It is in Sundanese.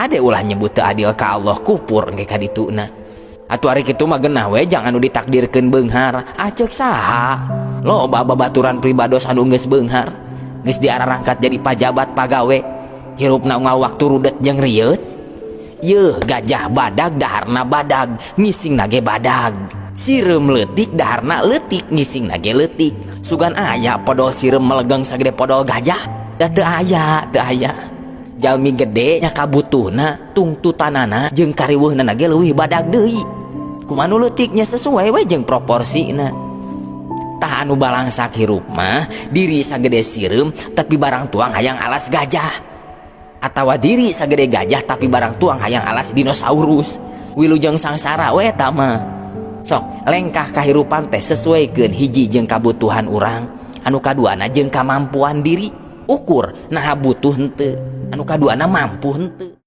Kade ulah nyebut teu adil ka Allah, kupur engke ka dituna. Atuh ari kitu mah genah we jang anu ditakdirkeun beunghar. Ah, ceuk saha? Loba babaturan pribados anu geus beunghar. Geus diararangkat jadi pajabat pagawe. Hirupna unggal waktu rudet jeung rieut. Yeuh, gajah badag daharna badag, ngisingna ge badag. Sireum leutik daharna leutik, ngisingna ge leutik. Sugan aya podol sireum melegeng sagede podol gajah? Da teu aya, teu aya. Jalmi gede nya kabutuhna, tungtutanana jeung kariweuhna ge leuwih badag deui. Kumaha nu leutiknya sesuai we jeung proporsina. Tah, anu balangsak hirup mah diri sagede sireum tapi barang tuang hayang alas gajah. Atawa diri sagede gajah tapi barang tuang hayang alas dinosaurus. Wilujeng sangsara we eta mah. Sok lengkah kahirupan teh sesuaikeun hiji jeung kabutuhan urang, anu kaduana jeung kamampuan diri. Ukur naha butuh henteu, anu kaduana mampu henteu.